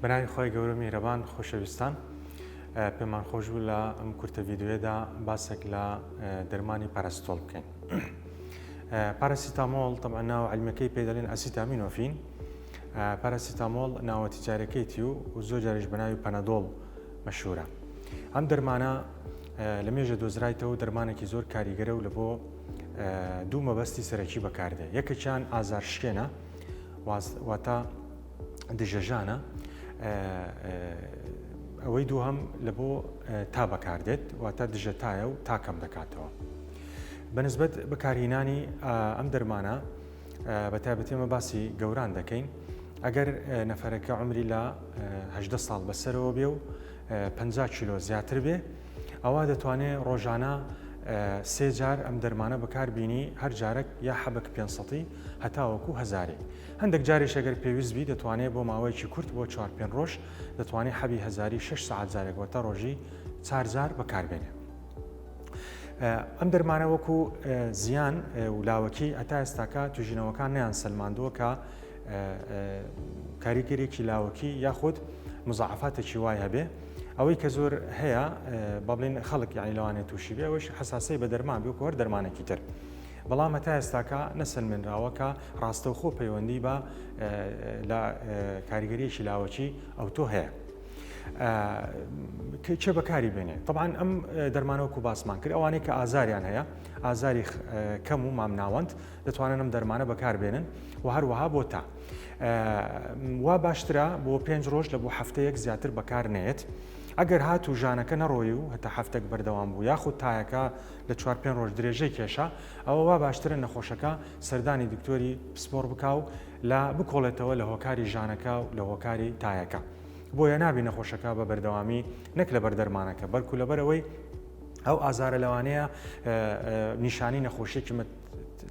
بەناوی خوای گەورە و میهرەبان خۆشەویستان پێمان خۆش بوو لە ئەم کورتە ڤیدیۆیەدا باسێک لە دەرمانی پاراسیتۆڵ بکەین. پاراسیتامۆڵ طبعا ناو علمەکەی پێ دەڵێن ئەسیتامینۆفین پاراسیتامۆڵ ناوە تیجارەکەیتی و زۆر جاریش بە ناوی پەنەدۆڵ مەشهورە. ئەم دەرمانە لە مێژە دۆزرایتەوە دەرمانێکی زۆر کاریگەرە و لە بۆ دوو مەبەستی سەرەکی بەکاردێ یەکێکیان ئازار شکێنە واتە دژەژانە ئەوەی دووهەم لە بۆ تا بەکاردێت واتە دژە تایە و تا کەم دەکاتەوە. بەنسبەت بەکارهینانی ئەم دەرمانە بە تایبەتی ئەمە باسی گەوران دەکەین ئەگەر نەفەرەکە عمری لە هەدە ساڵ بەسەرەوە بێ و 50 کیلۆ زیاتر بێ ئەوا دەتوانێت ڕۆژانە سێ جار ئەم دەرمانە بەکار بینی هەر جارێک یا حەبک 500 هەتاوەکو هەزارێک هەندێک جاریش ئەگەر پێویست بی دەتوانێت بۆ ماوەیەکی کورت بۆ چوار پێنج ڕۆژ دەتوانێت حەبی هەزاری شش سەعات جارێک واتە ڕۆژی چار جار بەکاربێنێ. ئەم دەرمانە وەکو زیان و لاوەکی هەتا ئێستاکە توژینەوەکان نیان سەلماندووە کە کاریگەرێکی لاوەکی یاخود مزاعفاتێکی وای هەبێ ئەوەی کە زۆر هەیە با بڵێن خەڵک یعنی لەوانێت تووشی بێ ئەوەش حساسی بە دەرمان بێ وەکو هەر دەرمانێکی تر. بەڵام هەتا ئێستاکە نەسەلمێنراوە کە ڕاستەوخۆ پەیوەندی بە لە کاریگەریەکی لاوەکی ئەوتۆ هەیە. کێ بەکاری بێنێ طبعا ئەم دەرمانەوەکو باسمان کرد ئەوانەی کە ئازاریان هەیە ئازاری کەم و مامناوەند دەتوانن ئەم دەرمانە بەکار بێنن و هەروەها بۆ تا وا باشترە بۆ پێنج ڕۆژ لە بۆ هەفتەیەک زیاتر بەکار نێت ئەگەر هات و ژانەکە نەڕۆی و هەتا هەفتەک بەردەوام بوو یاخود تایەکە لە چوار پێنج ڕۆژ درێژەی کێشا ئەوە وا باشترە نەخۆشەکە سەردانی دکتۆری پسپۆڕ بکا و لە بکۆڵێتەوە لە هۆکاری ژانەکە و لە هۆکاری تایەکە بۆیە نابی نەخۆشەکە بە بەردەوامی نەک لەبەر دەرمانەکە بەلکو لەبەر ئەوەی ئەو ئازارە لەوانەیە نیشانی نەخۆشیێکی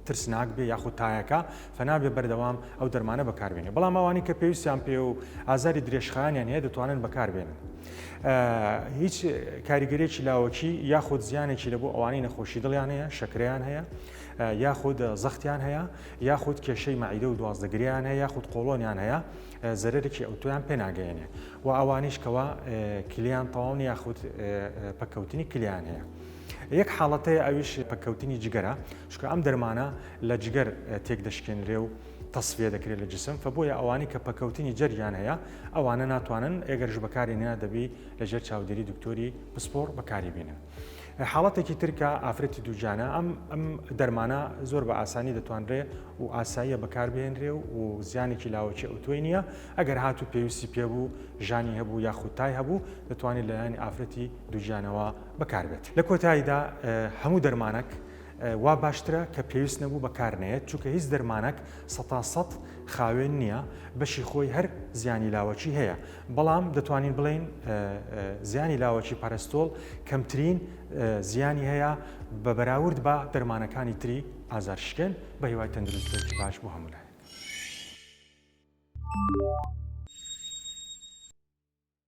ترسناک بێ یاخود تایەکە فەنابێ بەردەوام ئەو دەرمانە بەکاربێنێ بەڵام ئەوانی کە پێویستیان پێ و ئازاری درێژخایەنیان هەیە دەتوانن بەکاربێنن. هیچ کاریگەرێکی لاوەکی یاخود زیانێکی لە بۆ ئەوانەی نەخۆشی دڵیان هەیە شەکرەیان هەیە یاخود زەختیان هەیە یاخود کێشەی مەعیدە و دوازدەگریان هەیە یاخود قۆڵۆنیان هەیە زەرەرێکی ئەوتۆیان پێناگەیەنێ و ئەوانیش کەوا کلیان تەواو نیە یاخود پەککەوتنی کلیان هەیە. یەک حاڵەت هەیە ئەویش پەککەوتنی جگەرە چونکە ئەم دەرمانە لە جگەر تێک دەشکێنرێ و تەسفیە دەکرێت لە جسم فە بۆیە ئەوانەی کە پەکەوتنی جەرگیان هەیە ئەوانە ناتوانن ئێگەرش بەکاری نێ دەبی لەژێر چاودێری دکتۆری پسپۆڕ بەکاری بینن. حاڵەتێکی تر کە ئافرەتی دووگیانە ئەم ئەم دەرمانە زۆر بە ئاسانی دەتوانرێ و ئاساییە بەکاربهێنرێ و زیانێکی لاوەکی ئەوتۆی نییە ئەگەر هاتوو پێویستی پێبوو ژانی هەبوو یاخود تای هەبوو دەتوانێت لەلایەن ئافرەتی دووگیانەوە بەکاربێت لە کۆتاییدا هەموو دەرمانەک وا باشترە کە پێویست نەبوو بەکار نەیەت چونکە هیچ دەرمانەک سەتا سەت خاوێن نییە بەشی خۆی هەر زیانی لاوەکی هەیە بەڵام دەتوانین بڵێین زیانی لاوەکی پارستۆڵ کەمترین زیانی هەیە بە بەراورد بە دەرمانەکانی تری ئازارشکێن بە هیوای تەندروستیەکی باش بۆ هەموو لایەک.